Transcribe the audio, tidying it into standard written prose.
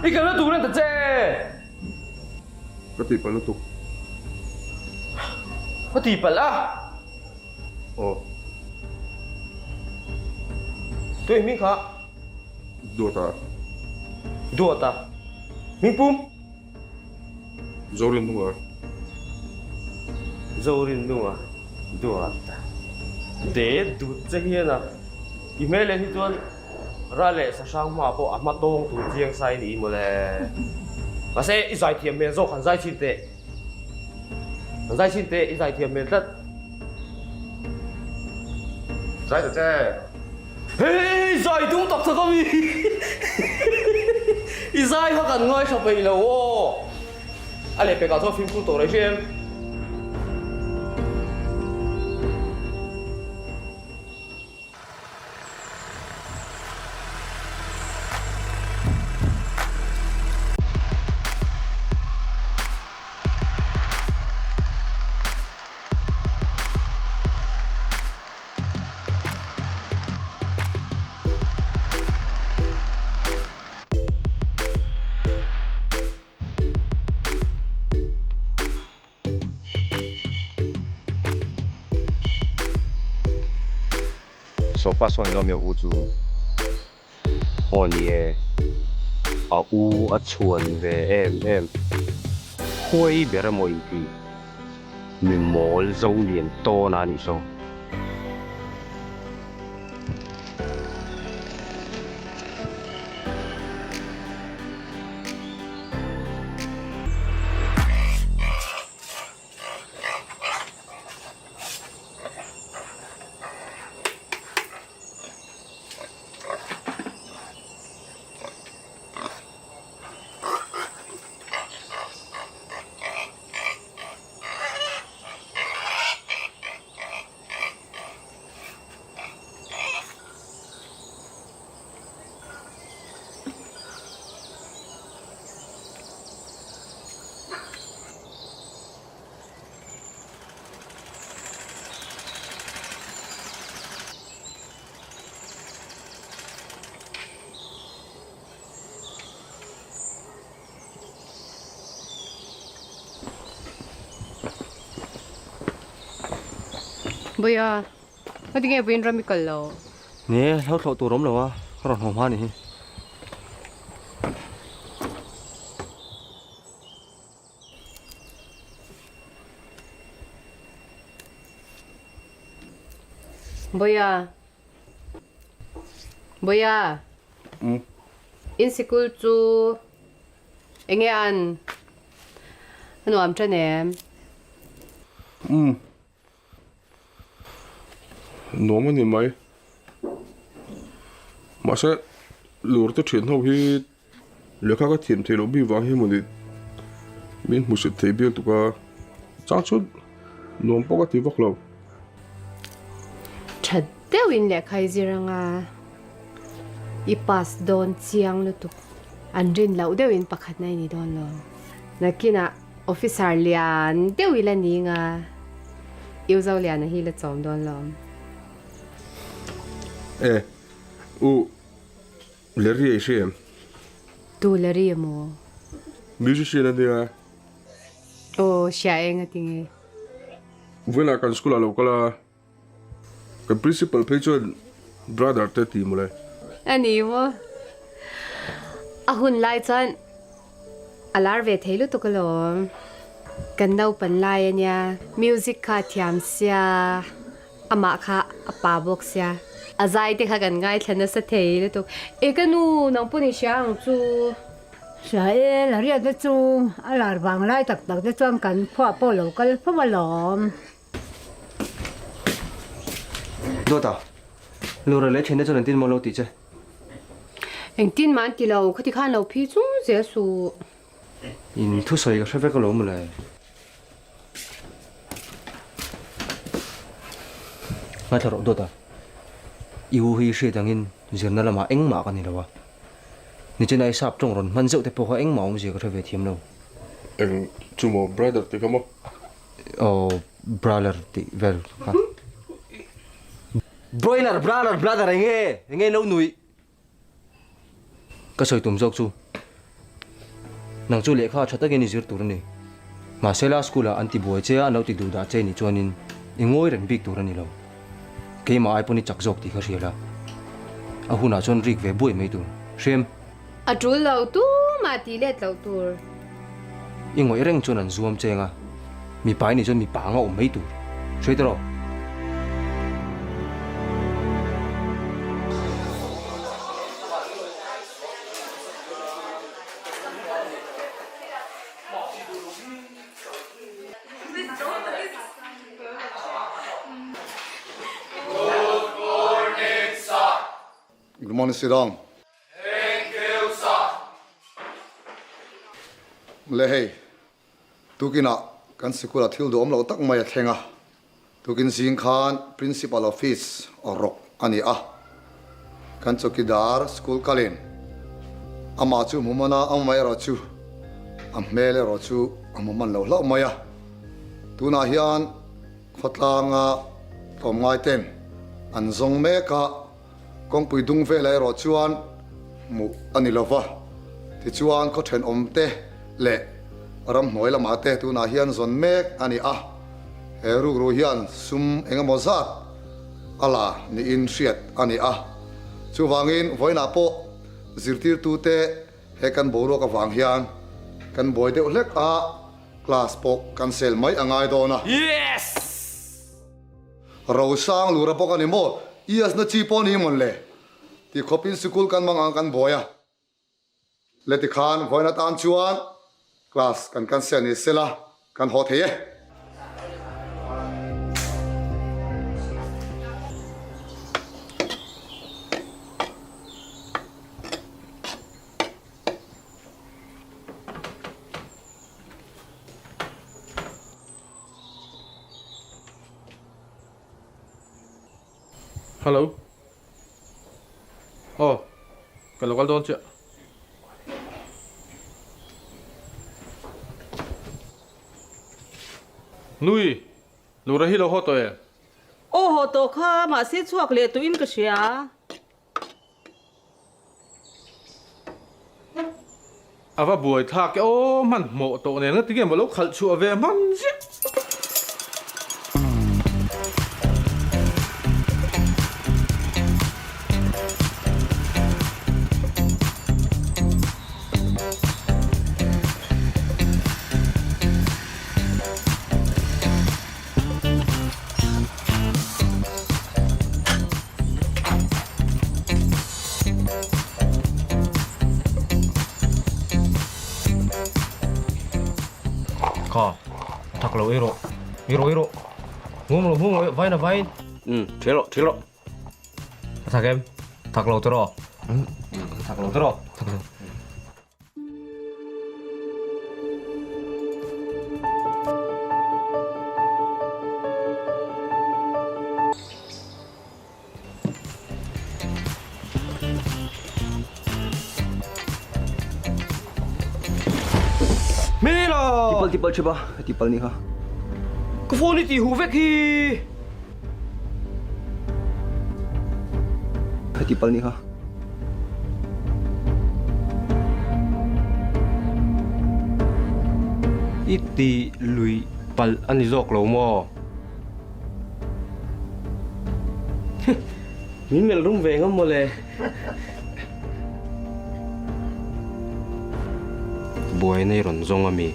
I kalna tur en ta che! Ka tihpalh lutuk. Ka tihpalh a? Aw. Tuai hming kha? Duata. Duata. Hming pum? Zorinhnunga. Zorinhnunga Duata. De dut che hian a i hmel leh hi chuan Ra leh Sahrang hma pawh a hma tawng tur chiang sai ni mawle. Mahse i zaithiam hmel zawk han zai chhin teh. Han zai chhin teh i zaithiam hmel tlat. Zai ta che. Hei zai tum tak tak ami i zai kha kan ngaithla peih lo aw a lehpek ah chuan fimkhur tawh rei hrem. Sofa sawn ilo mi a u chu aw ni e a u a chhuan ve em em huai ber emaw inti mi mawl zo lian tawn a nih saw. Bawia, ngatinge vawiin ram i kal lo? Ni e, hlo thlawh tur awm lo a, ka rawn haw hma a nih hi. Bawia, Bawia, in sikul chu enge an a nuam tan em? Umm, nuam a ni mai. Mahse, lur te thian ho hi lehkha ka thiam theih loh bik vang hi mawni min hmusit thei bial tuk a, chang chu nuam pawh ka ti vak lo. Tha deuhin lehkha i zir anga i pass dawn chiang lutuk an rin loh deuhin pakhatna i ni dawn lo. Nakinah officer lian deuh ila ni nga i u Zoliana hi la chawm dawn lo. E, u Larry a i hria em? Tu Larry emaw? Musician a nia. Aw, hria eng a ti nge? Vawiinah kan school ah lo kal a, kan principal phei chuan brother te ti mawle. A ni maw? A hun lai chuan a lar ve thei lutuk alawm. Kan naupan lai a nia, music kha a thiam sia, amah kha a pa bawk sia. A zai te kha kan ngaithla nasa thei lutuk. E ka nu, nang pawh ni hria ang chu. Hria e, la riat te chu a lar vang lai tak tak te chuan kan khuah pawh lo kal fo alawm. Dawta, Lura leh thiante chuan engtin maw lo tih che? Engtin mah an ti lo, khati khan lo phi chung zel suh. In thusawi ka hre vek alawm mawle. Ngaithla rawh Dawta, i u hi hriat angin zirna lamah engmah ka ni lo a. Nichina i sap tawng rawn hman zeuh te pawh kha engmah awmzia ka hre ve thiam lo. Eng chu maw brother tih kha maw? Aw brother tih vel kha. Broiler brother brother enge enge lo nuih. Ka sawi tum zawk chu nang chu lehkha tha takin i zir tur a ni. Mahse la school ah an ti buai che a, an lo ti duh dah che nih chuanin i ngawi reng bik tur a ni lo. Keimah ai pawn i chak zawk tih kha hria la. A hunah chuan rik ve buai mai tur. Hrem. A tul lo tumah tih let loh tur. I ngawih reng chuan an zuam cheng a, mipa i nih chuan mipa anga awm mai tur. Hre ta rawh. Good morning Sirong. Le hei, tukinah kan sikul ah thil duhawm loh tak mai a thleng a, tukin zing khan Principal Office rawk a ni a, kan chawkidar school kalin amah chu hmu hman a, amah erawh chu a hmel erawh chu a hmu hman lo hlauh mai a, tunah hian khawtlanga tlawmngai ten an zawng mek a. Kawngpui dung velah erawh chuan hmuh a ni lova, tichuan khaw thenawmte leh ramhnuai lamah te tunah hian zawn mek a ni a, he rukru hian sum eng emaw zat a la niin hriat a ni a, chuvangin vawiinah pawh zirtirtute he kan boruak avang hian kan buai deuh hlek a, class pawh cancel mai a ngai dawn a. Yes! Rosang lura bawk a ni maw? Yes na chi pawh ni mawn le? Ti khawpin sikul kan mang ang kan buai a. Le tikhan vawiin atan chuan class kan cancel ni sela kan haw thei e. Hello. Aw, ka lo kal dawn chiah. Nui, Lura hi lo haw tawh em? Aw haw tawh kha, mahse chhuak leh tuin ka hria. A va buai thlak e aw, hmanhmawh tawh nen nga tinge maw lo khalh chhuah ve hman ziah. Kha, a thak lo ei rawh, ei rawh ei rawh. Hmum lo hmum lo vain a vain. Um, thil rawh, thil rawh. A thak em? Thak lo tawh rawh. Thak lo tawh rawh. Thak lo. Mila! Tipal tipal chhipa, tipal ni kha. Ka phone i tih huh vek hi. Tipal ni kha. I ti lui palh a ni zawk lo maw? Min melh rum ve ngam mawle. Buaina i rawn zawng a mi?